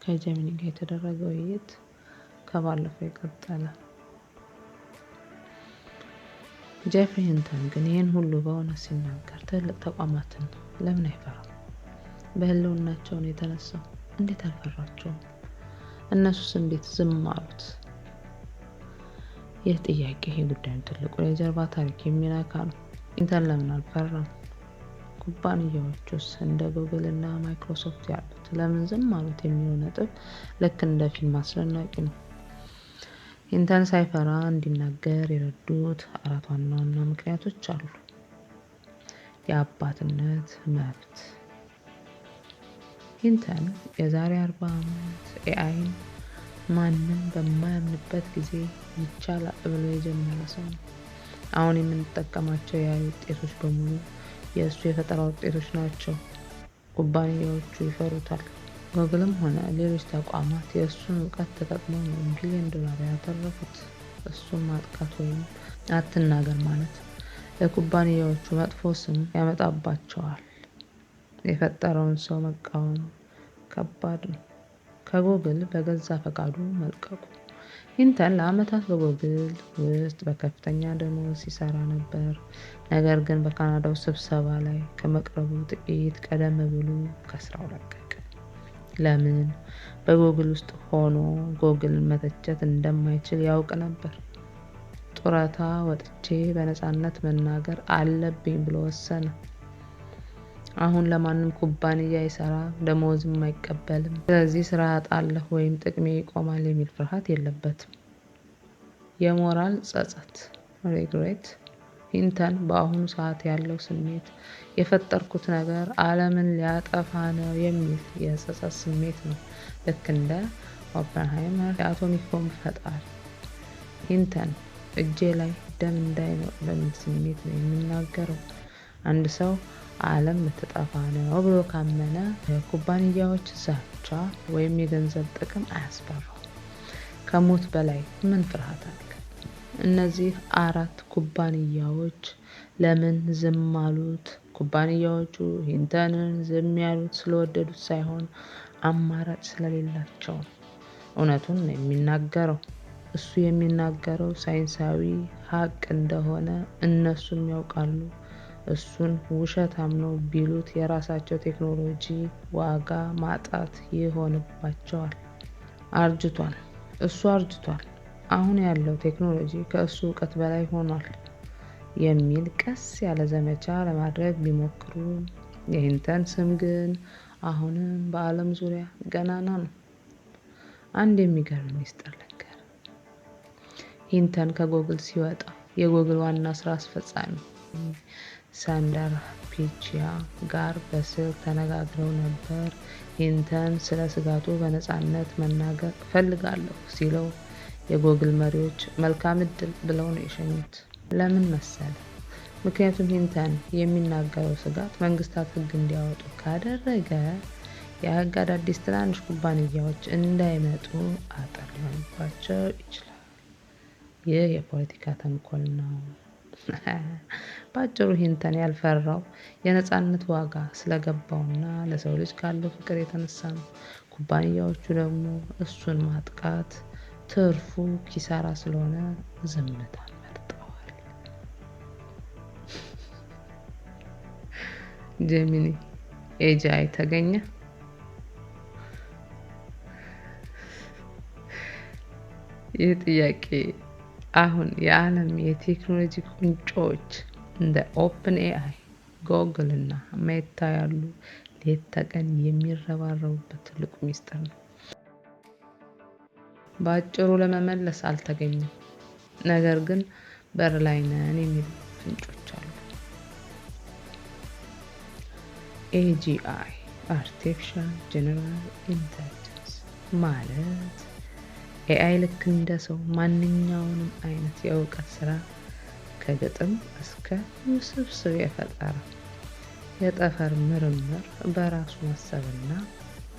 ከጀሚኒ ጋር የተደረገ ውይይት ከባለፈው የቀጠለ። ጄፍሪ ሂንተን ግን ይህን ሁሉ በእውነት ሲናገር ትልቅ ተቋማትን ለምን አይፈራም? በህልውናቸው ነው የተነሳው። እንዴት አልፈራቸውም? እነሱስ እንዴት ዝም አሉት? ይህ ጥያቄ የጉዳዩን ትልቁን የጀርባ ታሪክ የሚነካ ነው። ሂንተን ለምን አልፈራም? ኩባንያዎቹስ እንደ ጉግል እና ማይክሮሶፍት ያሉት ለምን ዝም አሉት የሚለው ነጥብ ልክ እንደ ፊልም አስደናቂ ነው። ሂንተን ሳይፈራ እንዲናገር የረዱት አራት ዋና ዋና ምክንያቶች አሉ። የአባትነት መብት። ሂንተን የዛሬ 40 ዓመት AI ን ማንም በማያምንበት ጊዜ ይቻላል ብሎ የጀመረ ሰው ነው። አሁን የምንጠቀማቸው የ AI ውጤቶች በሙሉ የእሱ የፈጠራ ውጤቶች ናቸው። ኩባንያዎቹ ይፈሩታል። ጉግልም ሆነ ሌሎች ተቋማት የእሱን እውቀት ተጠቅመው ነው ቢሊዮን ዶላር ያተረፉት። እሱን ማጥቃት ወይም አትናገር ማለት ለኩባንያዎቹ መጥፎ ስም ያመጣባቸዋል። የፈጠረውን ሰው መቃወም ከባድ ነው። ከጉግል በገዛ ፈቃዱ መልቀቁ። ሂንተን ለዓመታት በጉግል ውስጥ በከፍተኛ ደሞዝ ሲሰራ ነበር። ነገር ግን በካናዳው ስብሰባ ላይ ከመቅረቡ ጥቂት ቀደም ብሎ ከስራው ለቀቀ። ለምን? በጉግል ውስጥ ሆኖ ጉግልን መተቸት እንደማይችል ያውቅ ነበር። ጡረታ ወጥቼ በነፃነት መናገር አለብኝ ብሎ ወሰነ። አሁን ለማንም ኩባንያ አይሰራም፣ ደሞዝም አይቀበልም። ስለዚህ ስራ አጣለሁ ወይም ጥቅሜ ይቆማል የሚል ፍርሃት የለበትም። የሞራል ጸጸት regret። ሂንተን በአሁኑ ሰዓት ያለው ስሜት የፈጠርኩት ነገር ዓለምን ሊያጠፋ ነው የሚል የጸጸት ስሜት ነው። ልክ እንደ ኦፐንሃይመር የአቶሚክ ቦምብ ፈጣሪ፣ ሂንተን እጄ ላይ ደም እንዳይኖር በሚል ስሜት ነው የሚናገረው። አንድ ሰው ዓለም ልትጠፋ ነው ብሎ ካመነ የኩባንያዎች ዛቻ ወይም የገንዘብ ጥቅም አያስፈራውም። ከሞት በላይ ምን ፍርሃት አለ? እነዚህ አራት ኩባንያዎች ለምን ዝም አሉት? ኩባንያዎቹ ሂንተንን ዝም ያሉት ስለወደዱት ሳይሆን አማራጭ ስለሌላቸው ነው። እውነቱን ነው የሚናገረው። እሱ የሚናገረው ሳይንሳዊ ሀቅ እንደሆነ እነሱም ያውቃሉ። እሱን ውሸታም ነው ቢሉት የራሳቸው ቴክኖሎጂ ዋጋ ማጣት ይሆንባቸዋል። አርጅቷል። እሱ አርጅቷል። አሁን ያለው ቴክኖሎጂ ከእሱ እውቀት በላይ ሆኗል የሚል ቀስ ያለ ዘመቻ ለማድረግ ቢሞክሩም የሂንተን ስም ግን አሁንም በዓለም ዙሪያ ገናና ነው። አንድ የሚገርም ሚስጥር ልንገር። ሂንተን ከጎግል ሲወጣ የጎግል ዋና ስራ አስፈጻሚ ሰንደር ፒቻይ ጋር በስልክ ተነጋግረው ነበር። ሂንተን ስለ ስጋቱ በነፃነት መናገር እፈልጋለሁ ሲለው የጎግል መሪዎች መልካም እድል ብለው ነው የሸኙት። ለምን መሰለ? ምክንያቱም ሂንተን የሚናገረው ስጋት መንግስታት ሕግ እንዲያወጡ ካደረገ ያ ሕግ አዳዲስ ትናንሽ ኩባንያዎች እንዳይመጡ አጥር ሊሆንባቸው ይችላል። ይህ የፖለቲካ ተንኮል ነው። በአጭሩ ሂንተን ያልፈራው የነፃነት ዋጋ ስለገባውና ለሰው ልጅ ካለው ፍቅር የተነሳ ነው። ኩባንያዎቹ ደግሞ እሱን ማጥቃት ትርፉ ኪሳራ ስለሆነ ዝምታን መርጠዋል። ጀሚኒ AGI ተገኘ? ይህ ጥያቄ አሁን የዓለም የቴክኖሎጂ ቁንጮዎች እንደ ኦፕን ኤአይ፣ ጎግል እና ሜታ ያሉ ሌት ተቀን የሚረባረቡበት ትልቁ ሚስጥር ነው። በአጭሩ ለመመለስ አልተገኘም። ነገር ግን በር ላይ ነን የሚሉ ፍንጮች አሉ። AGI፣ artificial general intelligence ማለት AI ልክ እንደ ሰው ማንኛውንም አይነት የእውቀት ስራ ከግጥም እስከ ውስብስብ የፈጠራ የጠፈር ምርምር በራሱ ማሰብና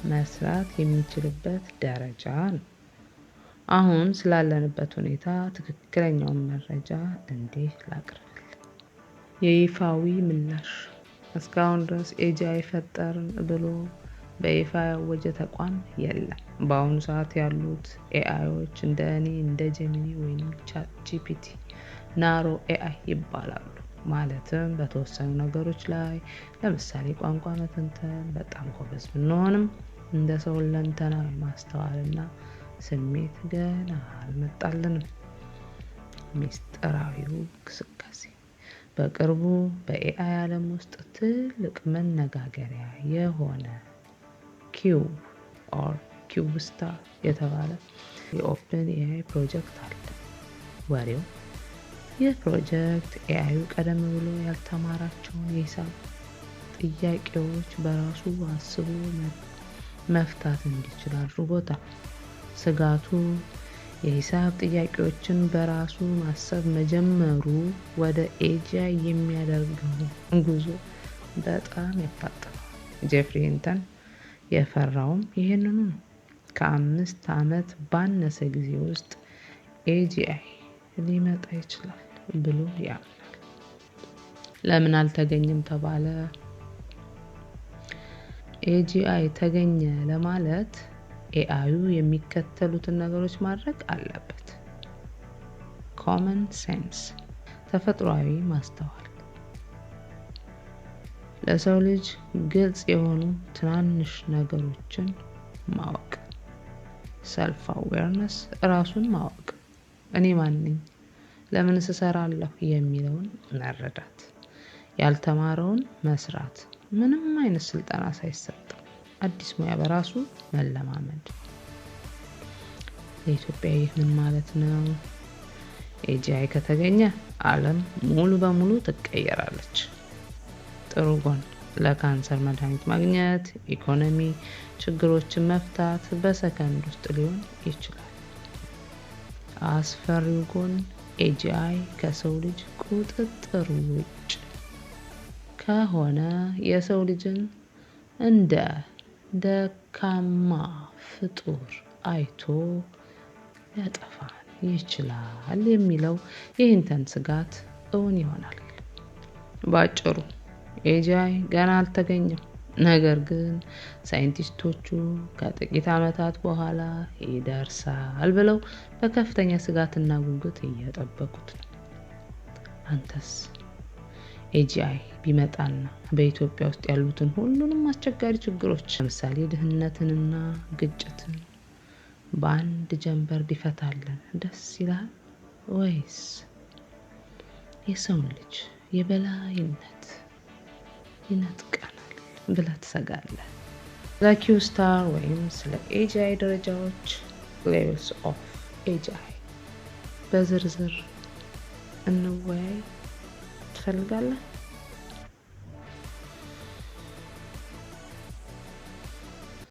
መስራት የሚችልበት ደረጃ ነው። አሁን ስላለንበት ሁኔታ ትክክለኛውን መረጃ እንዲህ ላቅርብል። የይፋዊ ምላሽ። እስካሁን ድረስ AGI ፈጠርን ብሎ በይፋ ያወጀ ተቋም የለም። በአሁኑ ሰዓት ያሉት AI ዎች እንደ እኔ፣ እንደ Gemini ወይም ChatGPT narrow AI ይባላሉ። ማለትም በተወሰኑ ነገሮች ላይ፣ ለምሳሌ ቋንቋ መተንተን በጣም ጎበዝ ብንሆንም እንደ ሰው ሁለንተናዊ ማስተዋልና ስሜት ገና አልመጣልንም። ሚስጥራዊው ግስጋሴ። በቅርቡ በ AI ዓለም ውስጥ ትልቅ መነጋገሪያ የሆነ Q or Q Star የተባለ የ OpenAI ፕሮጀክት አለ። ወሬው ይህ ፕሮጀክት AI ዩ ቀደም ብሎ ያልተማራቸውን የሂሳብ ጥያቄዎች በራሱ አስቦ መፍታት እንዲችል አድርጎታል። ስጋቱ የሂሳብ ጥያቄዎችን በራሱ ማሰብ መጀመሩ ወደ AGI የሚያደርገው ጉዞ በጣም ያፋጥነዋል። ጄፍሪ ሂንተን የፈራውም ይህንኑ ነው። ከ5 ዓመት ባነሰ ጊዜ ውስጥ AGI ሊመጣ ይችላል ብሎ ያምናል። ለምን አልተገኘም ተባለ? AGI ተገኘ ለማለት AI ዩ የሚከተሉትን ነገሮች ማድረግ አለበት። Common sense፣ ተፈጥሯዊ ማስተዋል፣ ለሰው ልጅ ግልጽ የሆኑ ትናንሽ ነገሮችን ማወቅ። Self awareness፣ ራሱን ማወቅ፣ እኔ ማን ነኝ፣ ለምንስ እሰራለሁ የሚለውን መረዳት። ያልተማረውን መስራት፣ ምንም አይነት ስልጠና ሳይሰጠው አዲስ ሙያ በራሱ መለማመድ። ለኢትዮጵያ ይህ ምን ማለት ነው? AGI ከተገኘ ዓለም ሙሉ በሙሉ ትቀየራለች። ጥሩ ጎን ለካንሰር መድኃኒት ማግኘት፣ ኢኮኖሚ ችግሮችን መፍታት በሰከንድ ውስጥ ሊሆን ይችላል። አስፈሪው ጎን AGI ከሰው ልጅ ቁጥጥር ውጭ ከሆነ የሰው ልጅን እንደ ደካማ ፍጡር አይቶ ሊያጠፋን ይችላል የሚለው የሂንተን ስጋት እውን ይሆናል። ባጭሩ AGI ገና አልተገኘም። ነገር ግን ሳይንቲስቶቹ ከጥቂት ዓመታት በኋላ ይደርሳል ብለው በከፍተኛ ስጋትና ጉጉት እየጠበቁት ነው። አንተስ AGI ቢመጣና በኢትዮጵያ ውስጥ ያሉትን ሁሉንም አስቸጋሪ ችግሮች፣ ለምሳሌ ድህነትንና ግጭትን በአንድ ጀንበር ቢፈታልን ደስ ይልሃል ወይስ የሰውን ልጅ የበላይነት ይነጥቀናል ብለህ ትሰጋለህ? ስለ Q Star ወይም ስለ AGI ደረጃዎች፣ levels of AGI፣ በዝርዝር እንወያይ ትፈልጋለህ?